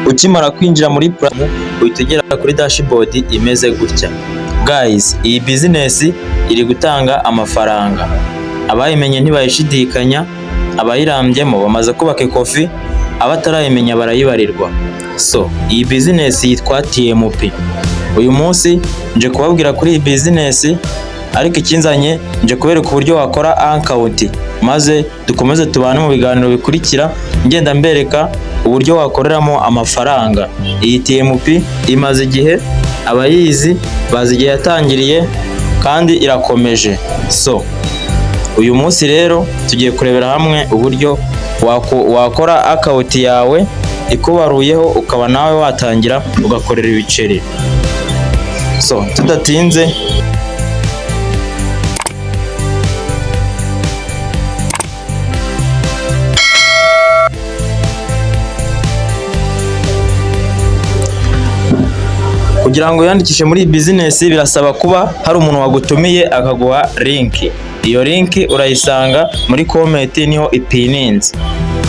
Ukimara kwinjira muri platform, uhita ugera kuri dashboard imeze gutya. Guys, iyi business iri gutanga amafaranga. Abayimenye ntibayishidikanya, abayirambyemo bamaze kubaka ikofi, abatarayimenya barayibarirwa. So, iyi business yitwa TMP. Uyu munsi nje kubabwira kuri iyi business, ariko ikinzanye nje kubereka uburyo wakora account, maze dukomeze tubane mu biganiro bikurikira, ngenda mbereka uburyo wakoreramo amafaranga. Iyi TMP imaze igihe, abayizi bazi igihe yatangiriye kandi irakomeje. So, uyu munsi rero tugiye kurebera hamwe uburyo wakora account yawe ikubaruyeho, ukaba nawe watangira ugakorera ibiceri. So, tudatinze, kugira ngo wiyandikishe muri iyi business birasaba kuba hari umuntu wagutumiye akaguha link. Iyo link urayisanga muri comment, niho ipininze.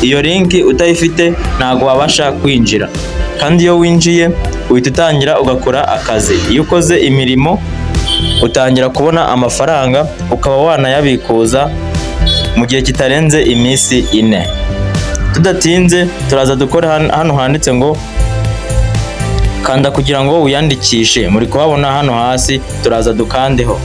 Iyo link utayifite ntabwo wabasha kwinjira, kandi iyo winjiye uhita utangira ugakora akazi. Iyo ukoze imirimo utangira kubona amafaranga, ukaba wanayabikuza mu gihe kitarenze iminsi 4. Tudatinze, turaza dukore hano handitse ngo "Kanda kugira ngo wiyandikishe". Muri kuhabona hano hasi, turaza dukandeho.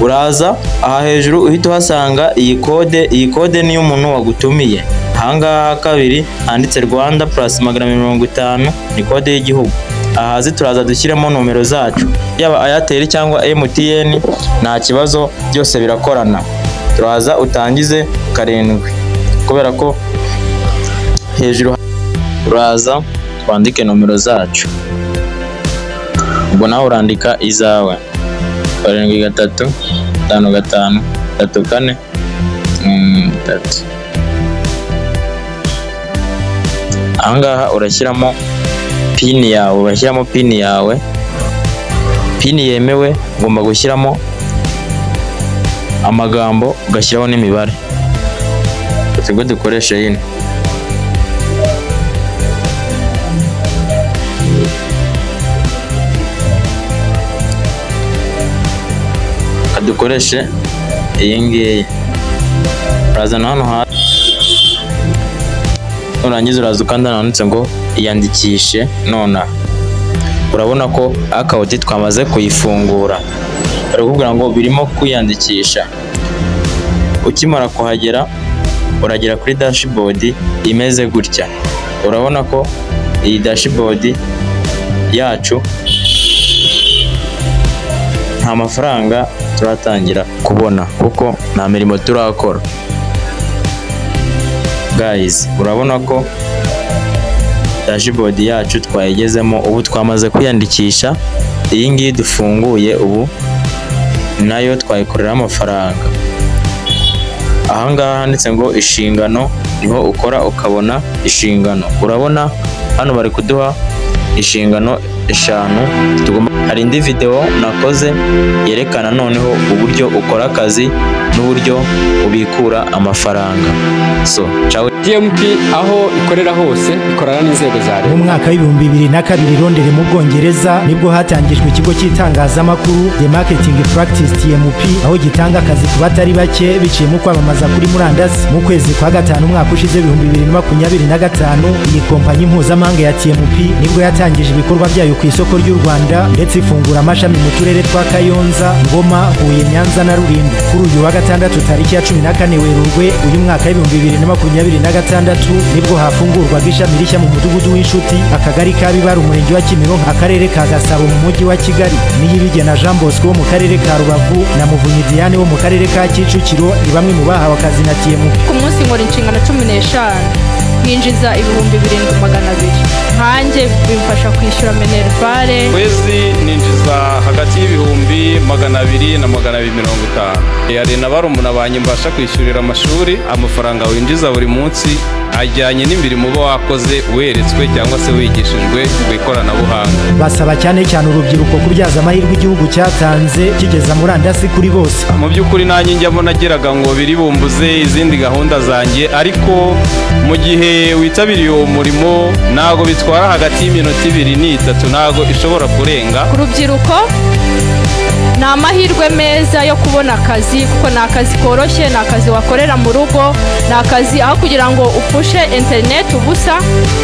Uraza aha hejuru uhita uhasanga iyi code. Iyi code niyo umuntu wagutumiye. Ahangaha kabiri handitse Rwanda plus 250, ni code y'igihugu. Aha hasi turaza dushyiremo nomero zacu, yaba Airtel cyangwa MTN, nta kibazo, byose birakorana. Turaza utangize 7, kubera ko hejuru uraza twandike nomero zacu. Ubwo nawe urandika izawe: 7 3 5 5 3 4 3. Ahangaha urashyiramo PIN yawe, urashyiramo PIN yawe. PIN yemewe ugomba gushyiramo amagambo, ugashyiraho n'imibare. Twebwe dukoreshe yino. Dukoreshe iyi ngiyi. Urazana hano hasi, nurangiza uraza ukanda handitse ngo "Iyandikishe nonaha". Urabona ko account twamaze kuyifungura, bari kukubwira ngo birimo kwiyandikisha. Ukimara kuhagera uragera kuri dashboard imeze gutya. Urabona ko iyi dashboard yacu nta mafaranga turatangira kubona kuko nta mirimo turakora. Guys, urabona ko dashboard yacu twayigezemo, ubu twamaze kwiyandikisha. Iyi ngiyi dufunguye ubu nayo twayikoreraho amafaranga. Ahangaha handitse ngo "Inshingano", niho ukora ukabona inshingano. Urabona hano bari kuduha inshingano 5 tugomba. Hari indi video nakoze yerekana noneho uburyo ukora akazi n'uburyo ubikura amafaranga. So, ciao. TMP aho ikorera hose ikorana n'inzego za Mu leta. mwaka w'2002 i Londres mu Bwongereza nibwo hatangijwe ikigo cy'itangazamakuru The Marketing Practice, TMP, aho gitanga akazi ku batari bake biciye mu kwamamaza kuri murandasi. Mu kwezi kwa gatanu umwaka ushize 2025, iyi kompanyi mpuzamahanga ya TMP nibwo yatangije ibikorwa byayo ku isoko ry'u Rwanda, ndetse ifungura amashami mu turere twa Kayonza, Ngoma, Huye, Nyanza na Rulindo. Kuri uyu wa gatandatu tariki ya 14 Werurwe uyu mwaka w'2026 nibwo hafungurwaga ishami rishya mu mudugudu w'Inshuti, akagari ka Bibara, umurenge wa Kimironko, akarere ka Gasabo, mu mujyi wa Kigali. Niyibigena Jean Bosco wo mu karere ka Rubavu na Muvunyi Diane wo mu karere ka Kicukiro ni bamwe mu bahawe akazi na TMP. Ku munsi nkora inshingano 15, nkinjiza 7200. Nkanjye bimfasha kwishyura minerval. Kwezi ninjiza hagati y'ibihumbi 200 na 250. Hari na barumuna banjye mbasha kwishyurira amashuri. Amafaranga winjiza buri munsi ajyanye n'imirimo uba wakoze, weretswe cyangwa se wigishijwe ku ikoranabuhanga. Basaba cyane cyane urubyiruko kubyaza amahirwe igihugu cyatanze kigeza murandasi kuri bose. Mu by'ukuri nanjye njyamo nageraga ngo biri bumbuze izindi gahunda zanjye, ariko mu gihe Gihe witabiriye uwo murimo, ntabwo bitwara hagati y'iminota 2 n'itatu, ntabwo ishobora kurenga. Ku rubyiruko ni amahirwe meza yo kubona akazi, kuko ni akazi koroshye, ni akazi wakorera mu rugo, ni akazi aho kugira ngo upfushe interineti ubusa,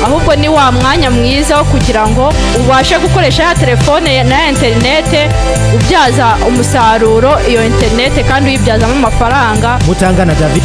ahubwo ni wa mwanya mwiza wo kugira ngo ubashe gukoresha ya telefone na ya interineti, ubyaza umusaruro iyo interineti kandi uyibyazamo amafaranga. Mutangana David.